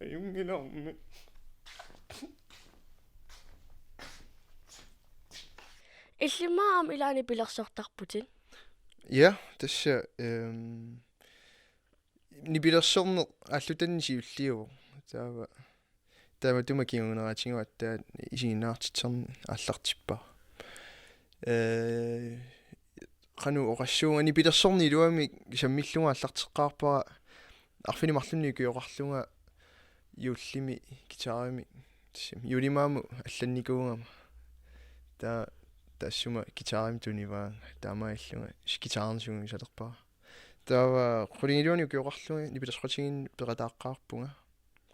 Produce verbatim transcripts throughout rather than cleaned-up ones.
Ajunngilaq. Illimmi aamma ilaanni nipilersortarputit? Ja, tassa, ehm, nipilersorneq aallutani siulliuvoq. Taava, taava taamatut kinguneratigut aatsaat isiginnaartitsisarneq aallartippara. Eh, qanoq oqassuunga, nipilersorneq iluamik sammillugu aallarteqqaarpara arfineq-marlunnik ukioqarlunga juullimi guitarimik, tassami juullimaamut allannikuugama. Taava taassuma guitarimik tunivaanga, taamaalillunga guitarimi sungiusalerpara. Taava qulingiluanik ukioqarlunga nipilersoqatigiinneq peqataaqqaarpunga.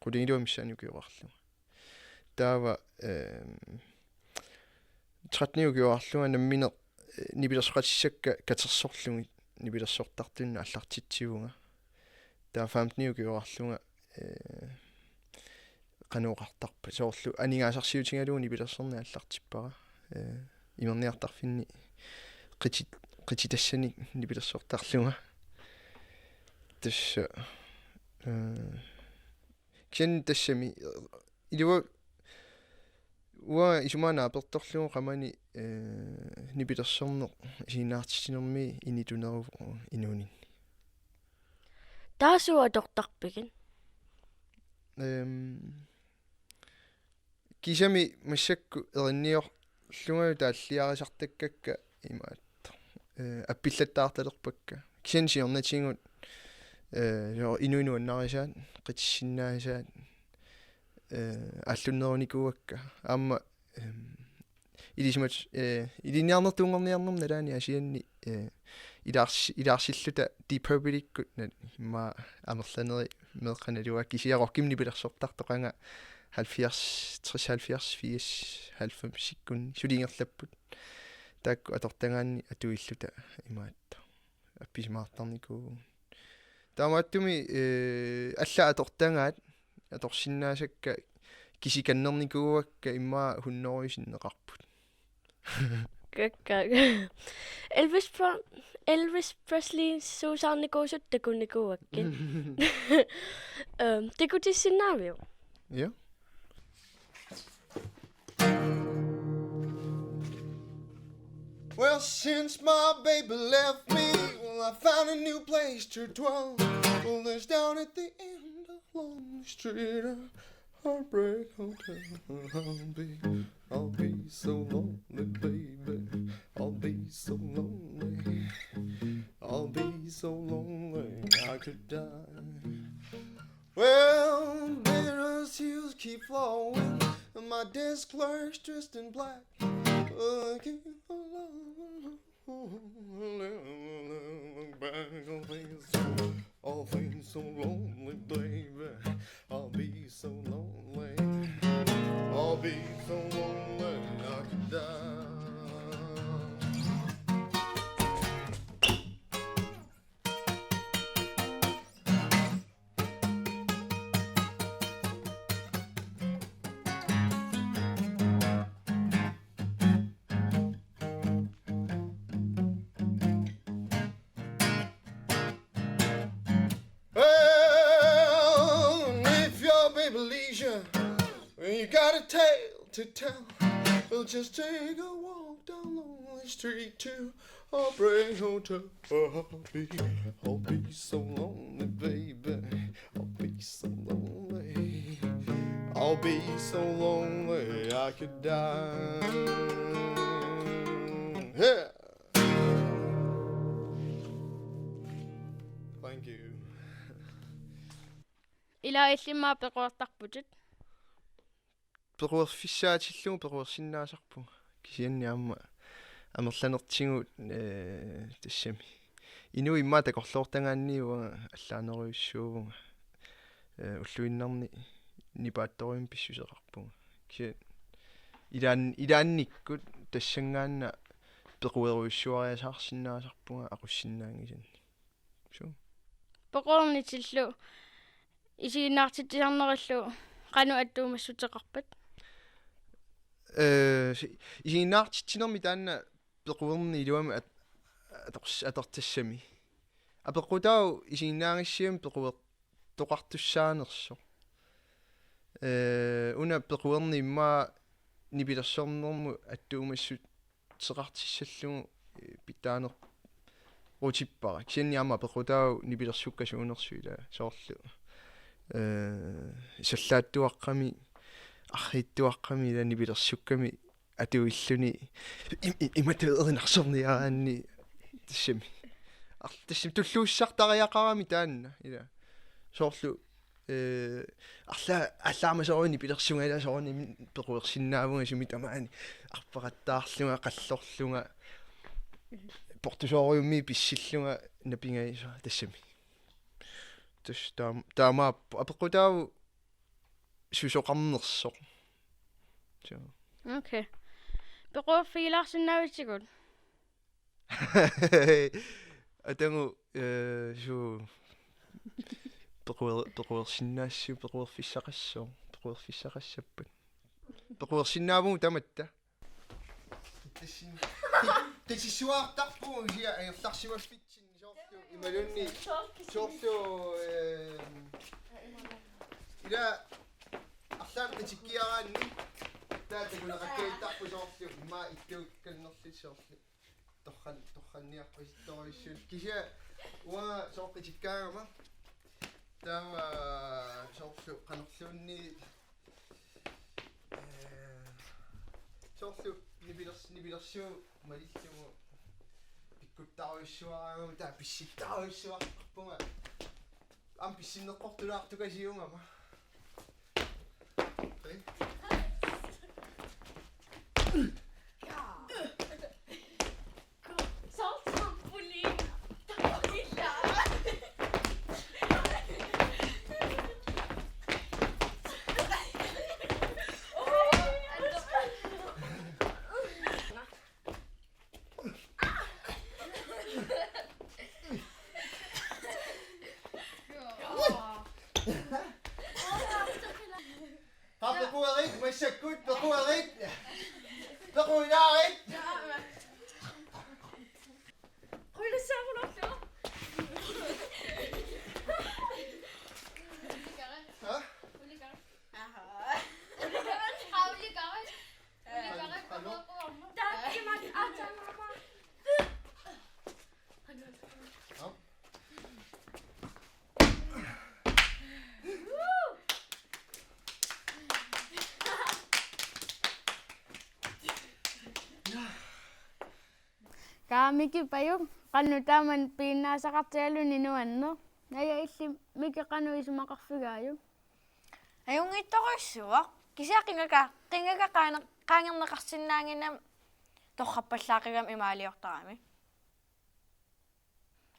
Qulingiluat missaanni ukioqarlunga. Taava, ehm, tretten ukioqarlunga nammineq, eh, nipilersoqatissakka katersorlugit nipilersortartunik aallartitsivunga. Taava femten ukioqarlunga, eh, qanoq oqartarpa, soorlu aningaasarsiutigalugu nipilersorneq aallartippara. Eh, imerniartarfinni qiti-, qititassanik nipilersortarlunga. Tassa, eh, kisianni tassami, ilua-, uanga isumaga naapertorlugu qamani, eh, nipilersorneq isiginnaartitsinermi inituneruvoq inuuninni. Taava suut atortarpigit? Ehm, kisimi massakkut erinniorlunga taalliarisartakkakka imaattoq. Eh, appillattaartalerpakka. Kisianni siornatigut, eh, jo inuit nuannarisaat, qitissinnaasaat, eh, aallunnerunikuuakka. Aamma, ehm, ilisimat-, eh, ilinniarnertuunngorniarnermi nalaani Aasianni, eh, ilaars-, ilaarsilluta Deep Purple-ikkut nat-, immaqa amerlanerit meeqqat nalugaat, kisianni rockimik nipilersortartoq qanga halvfjerds, tres, halvfjerds, firs, halvfemsikkunni suli ingerlapput. Taakku atortagaanni atuilluta imaattoq appisimaartarnikuuvugut. Taamaattumik, eh, allat atortagaat, atorsinnaasakka kisikannernikuuakka immaqa hunnorujut sinneqarput. Kakkaak. Elvis Pre-, Elvis Presley suusaarnikuusut takunikuuakkit. Ehm, takutissinnaaviuk? Ja. Well, since my baby left me, well, I found a new place to dwell. Well, there's down at the end of Lonely Street a heartbreak hotel. I'll be, I'll be so lonely, baby. I'll be so lonely. I'll be so lonely I could die. Well, bitter tears keep flowing. My desk clerk's dressed in black. Looking for love. Back on things, all things so lonely, baby. I'll be so lonely. I'll be so lonely I could die. Well, if your baby leisure, you got a tale to tell. We'll just take a walk down Lonely Street to Heartbreak Hotel. I'll be, I'll be so lonely, baby. I'll be so lonely. I'll be so lonely I could die. Yeah. Thank you. Ila illimmi pequertarputit? Pequerfissaatillugu pequersinnaasarpunga. Kisianni aamma amerlanertigut, eh, tassami. Inuit immaqa takorloortagaanni uanga allaanerujussuuvunga. Eh, ulluinnarni nipaattorujummik pissuseqarpunga. Kisianni ilaan-, ilaannikkut tassanngaannaq pequerujussuariasaarsinnaasarpunga aqussinnaanngisannik. Suu. Pequernitillu isiginnaartitsisarnerillu qanoq attuumassuteqarpat? Eh, si-, isiginnaartitsinermi taanna pequerneq iluamik at-, ators-, atortassami. Apeqqutaavoq isiginnaagassiami pequertoqartussaanersoq. Ee, una pequerneq immaqa nipilersornermut attuumassuteqartissallugu, ee, pitsaaneruutippara. Kisianni aamma pequtaavoq nipilersukkasuunersut, ila soorlu, ee, sallaattuaqqami, arriittuaqqami ila nipilersukkami atuilluni im-, im-, imatut erinarsorniaraanni tassami. Ar-, tassami tulluussisartariaqarami taanna, ila. Soorlu, ee, arla-, arlaammasorujunik nipilersunga ila soorunami pequersinnaavunga sumi tamaani arpaqattaarlunga, qallorlunga, portusoorujummi pissillunga napingajusoq tassami. Tassa taam-, taamaappoq, apeqqutaavoq susoqarnersoq. Suu. Okay. Pequerfigilaarsinnaavitsigut? Atagu, ee, suu. Pequer-, pequersinnaassappat, pequerfissaqassooq, pequerfissaqassappat. Pequersinnaavugut tamatta. Tassin-, tassuartarpugut kisianni angerlarsimaffitsinni soorlu imaluunniit soorlu, ehm, ila arlaannik qitikkiaraanni taava takuneqakkajuttarput soorlu immaqa ittuukkannerlutik soorlu torran-, torranniarpasittorujussuulluni. Kisianni uanga soorlu qitikkaangama taava soorlu qanorluunniit, ee, soorlu nipilers-, nipilersuut malillugu pikkuttarujussuaraangama taava pissittarujussuarpunga. Aamma pissinneqartulaartukasiugama. Okay. Qa pequerit, massakkut pequerit. Pequinaarit. Ha? Qa Miki, Pajuk, qanoq taama piginnaasaqartigaluni nuanneq? Naja, illit Miki qanoq isumaqarfigaajuk? Ajunngitsorujussuaq. Kisianni qingaka-, qingaka qaane-, qaangerneqarsinnaannginnami torrappallaaqigami imaaliortarami.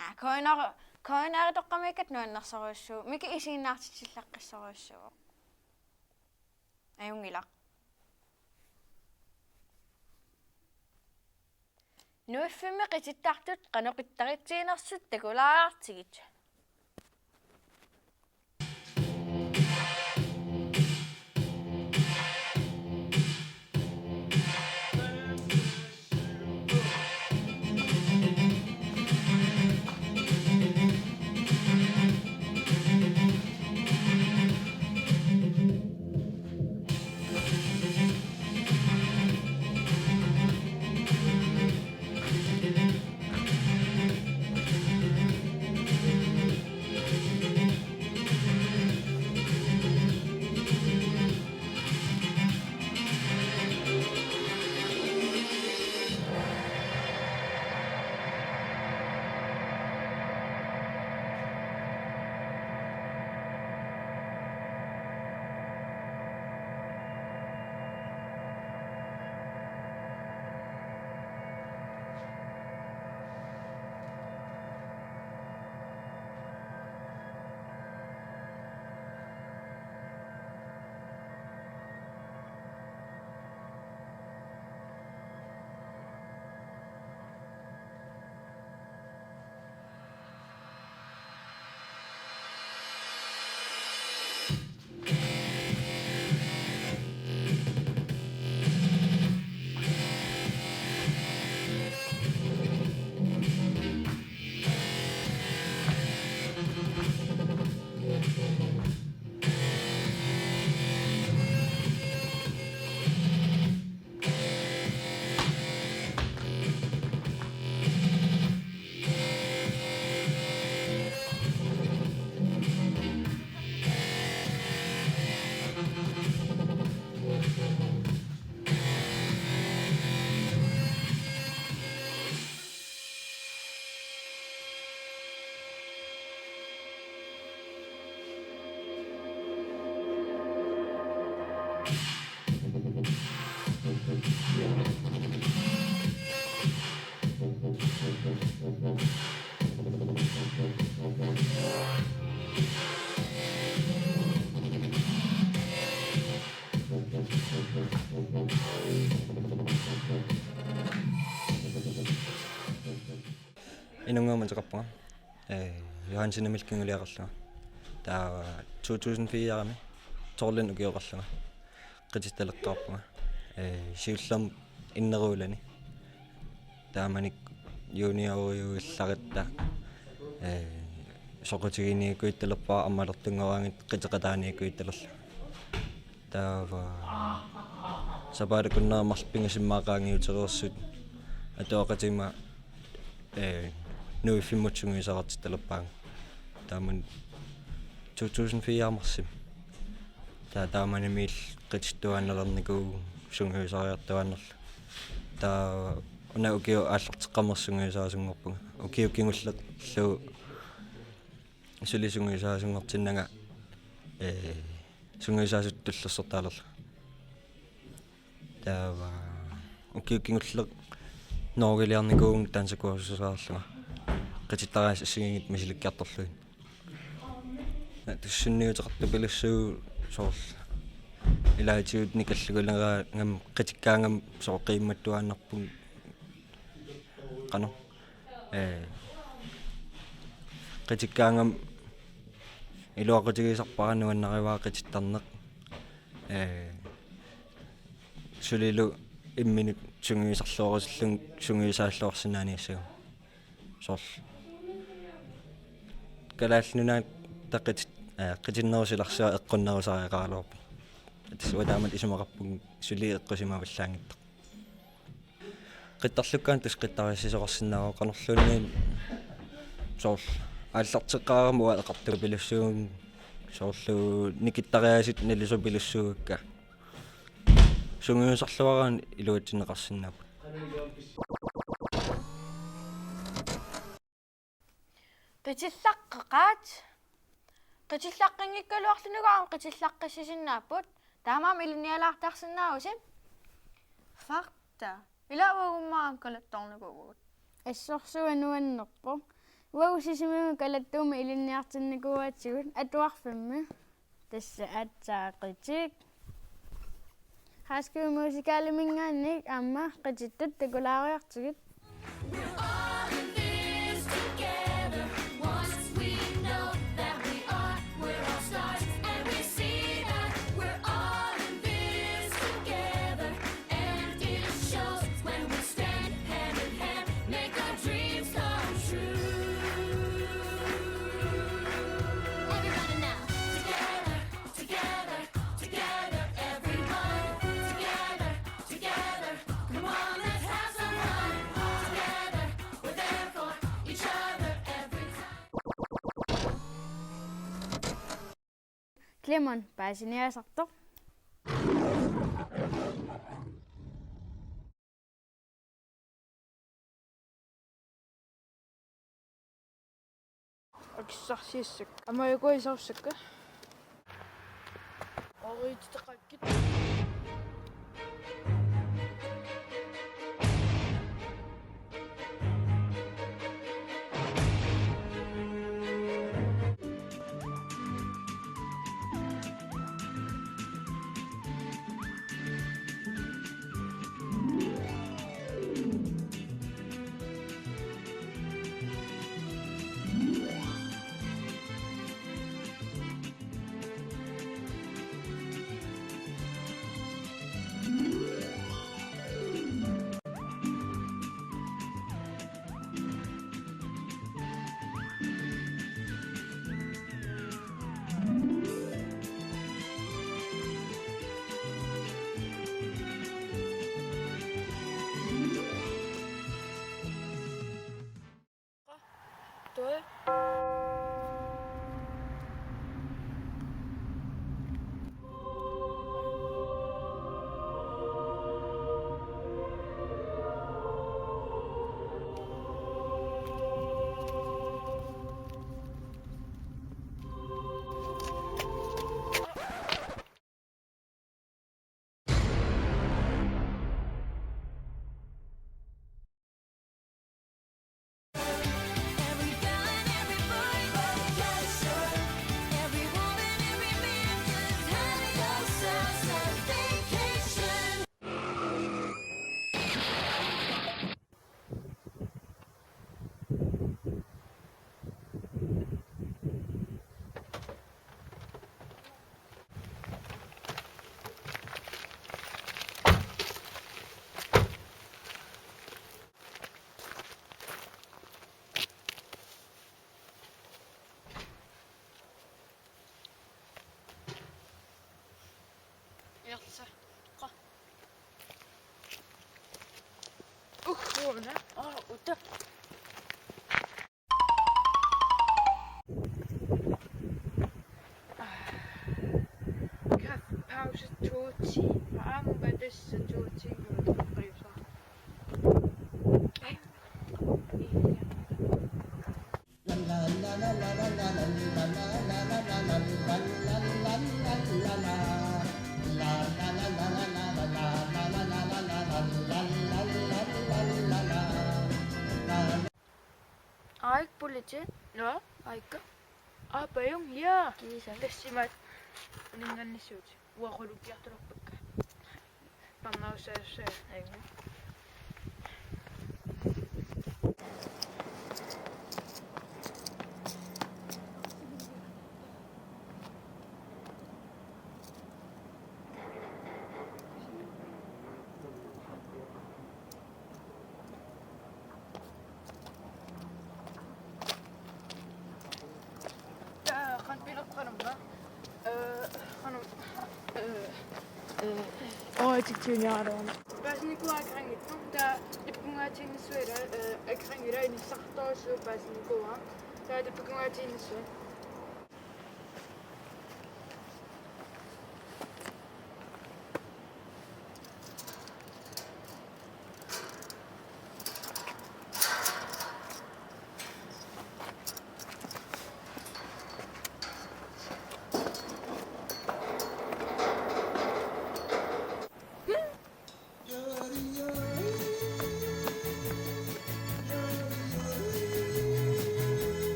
Aa, kønner-, kønneritoqqamiikkatta nuannersorujussuuvoq. Miki isiginnaartitsillaqqissorujussuuvoq. Ajunngilaq. Nuiffimmi qitittartut qanoq qittaritsiginersut takulaariartigit. Nunguamut ateqarpunga. Ee, Johansenimik kinguliaqarlunga. Taava to tusind fire-mi tolvimi ukioqarlunga. Qititaleqqaarpunga. Ee, siullermik inneruulani. Taamanikkut junioriuillaratta, ee, soqutiginikuuttalerpara ammalertunngoraangatta qiteqataanikuuttalerlunga. Taava sapaatip akunneri marluk pingasimmaaqaangiutereersut atuaqatima, ee, nuiffimmut sungiusaqartittalerpaannga. Taamani to tusind fire marsimi. Taava taamanimiilli qitittuaannalernikuuvugut sungiusariartuaannarlunga. Taava una ukioq aallarteqqammersoq sungiusaasunngorpunga. Ukiut kingullerlu suli sungiusaasunngortinnanga, ee, sungiusaasutut tullersortaalerlunga. Taava ukiut kingulleq Norgeliarnikuuvunga dansekursuseerlunga. Qitittariaaseq assigiinngitsut misilikkiartorlugit. Tussunniuteqartupilussuuvoq soorlu ilaatigut nikallugileraagamik qitikkaangama soorlu qiimmattuaannarpunga. Qanoq. Ee, qitikkaangama iluaqutigisarpara nuannarivara qitittarneq. Ee, sulilu imminut sungiusarluarusullunga sungiusaalluarsinnaaniassagama. Soorlu Kalaallit Nunaata qit-, ee, qitinnerup silarsuaa eqqunnerusariaqaraluarpoq. Tassa uanga taamatut isumaqarpunga suli eqqusimavallaanngitsoq. Qittarlukkaanni tassa qittariassisoqarsinnaavoq, qanorluunniit soorlu aallarteqqaarama uanga eqartupilussuuvunga, soorlu nikittariaasut nalusupilussuuakka. Sungiusarluaraanni iluatsinneqarsinnaapput. Qitillaqqeqaat. Qitillaqqinngikkaluarlunilu aamma qitillaqqissisinnaapput. Taamaammat ilinnialaartarsinnaavusi? Fakta. Ila uagut aamma kalattarnikuuvugut. Assorsuaq nuannerpoq. Uagut Sisimiuni kalattuumik ilinniartinnikuuaatigut atuarfimmi. Tassa aatsaat qitik. High School Musicaliminngaanniit aamma qitittut takulaariartigit. We're all in this together. Once we know that we are, we're all stars, and we see that we're all in this together. And it shows when we stand hand in hand, make our dreams come true. Everybody now. Together, together, together, everyone. Together, together, come on, let's have some fun. Together, we're there for each other every time. Clement, paasiniaasartoq. Akissarsiassakka. Amajukuisaussakka. Orititeqakkit. Kaffepause to timer. Aamma tassa to timer. Aik politi. Nå? Aik. Aa, pajung, ja. Kiisa. Tassimaat uninngannissuutit. Uaqulukkiartulerpakka. Parnaussaassaaq. Aing. Taa, qanoq pilerpanumma? Ee, qanoq, ee, ee, oitikkiuniaraluarlunga. Paasinikuuara akeqanngitsoq. Taa, ippungaatinnissuila, ee, akeqanngilaq inissartorusuup paasinikuuara. Taa, ippungaatinnissuila.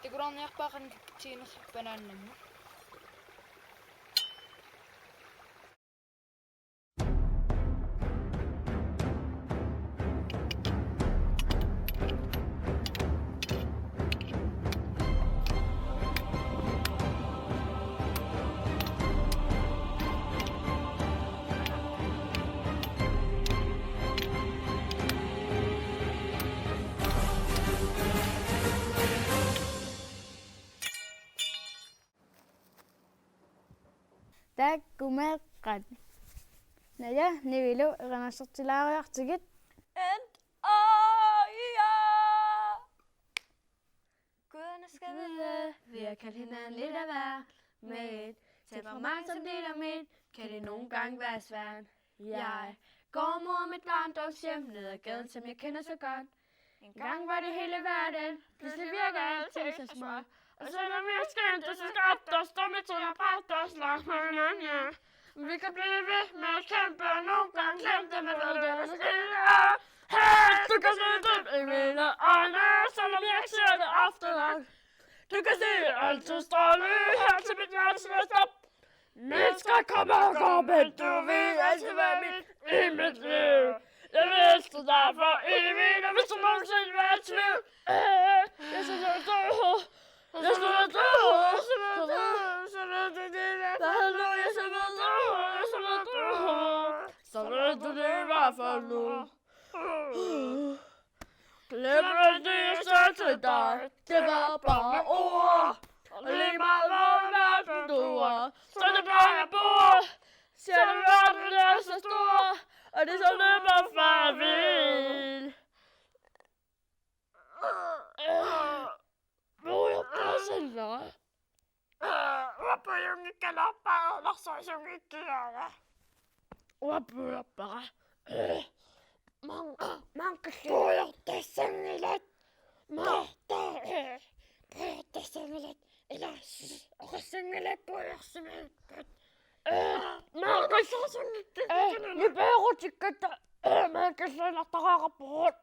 Takularniarpaa qanoq tiinersoq banaanamut. Takkumeeqqat. Naja, Nivilu, erinarsortilaariartigit. And oh, yeah. Gud, nu skal vi vide, vi har kaldt hinanden lidt af hver. Med et temperament som dit og mit, kan det nogle gange være svært. Jeg går mod mit barndomshjem, ned ad gaden, som jeg kender så godt. Engang var det hele verden, pludselig virker alting så småt. Og selvom vi er skilt, så skal op, der står mit til at presse og slås med hinanden, ja. Vi kan blive ved med at kæmpe, og nogle gange glemme det, men ved det, der skete er. Hey, du kan se det i mine øjne, selvom jeg ikke ser det ofte nok. Du kan se alt til stråle, her til mit hjertes stop. Mennesker kommer og går, men du vil altid være mit i mit liv. Jeg vil elske dig for evigt, og hvis du nogensinde vil være i tvivl, øh, jeg skal være du. Jeg skal være du. Jeg skal være du. Jeg skal være du. Jeg skal være du. Jeg skal være du. Så ved du det i hvert fald nu. Glem alt det, jeg sagde til dig. Det var bare ord. Og lige meget, hvor i verden du er, så er det bare et bord. Selvom verden er så stor, og det er så nemt at fare vild. Uappa jungikkalaarpara, ulersorsuunngikkiaara. Uappa uappara. Mang-, mangkillu. Pujortassanngilat. Ma-, ta-, pujortassanngilat. Ila, oqassanngilat pujorsimapput. Mangkilluarsunngikkit. Nipeerutikkatta, mangkilluinnartariaqarpugut.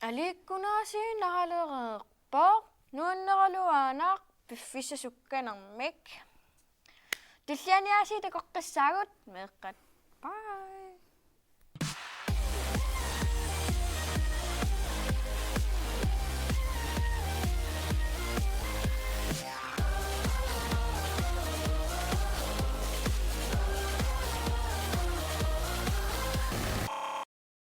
Aliikkunaasiinnaralereerpoq nuanneraluaannaq piffissaq sukkanermik. Tulliani aasiit takoqqissaagut meeqqat.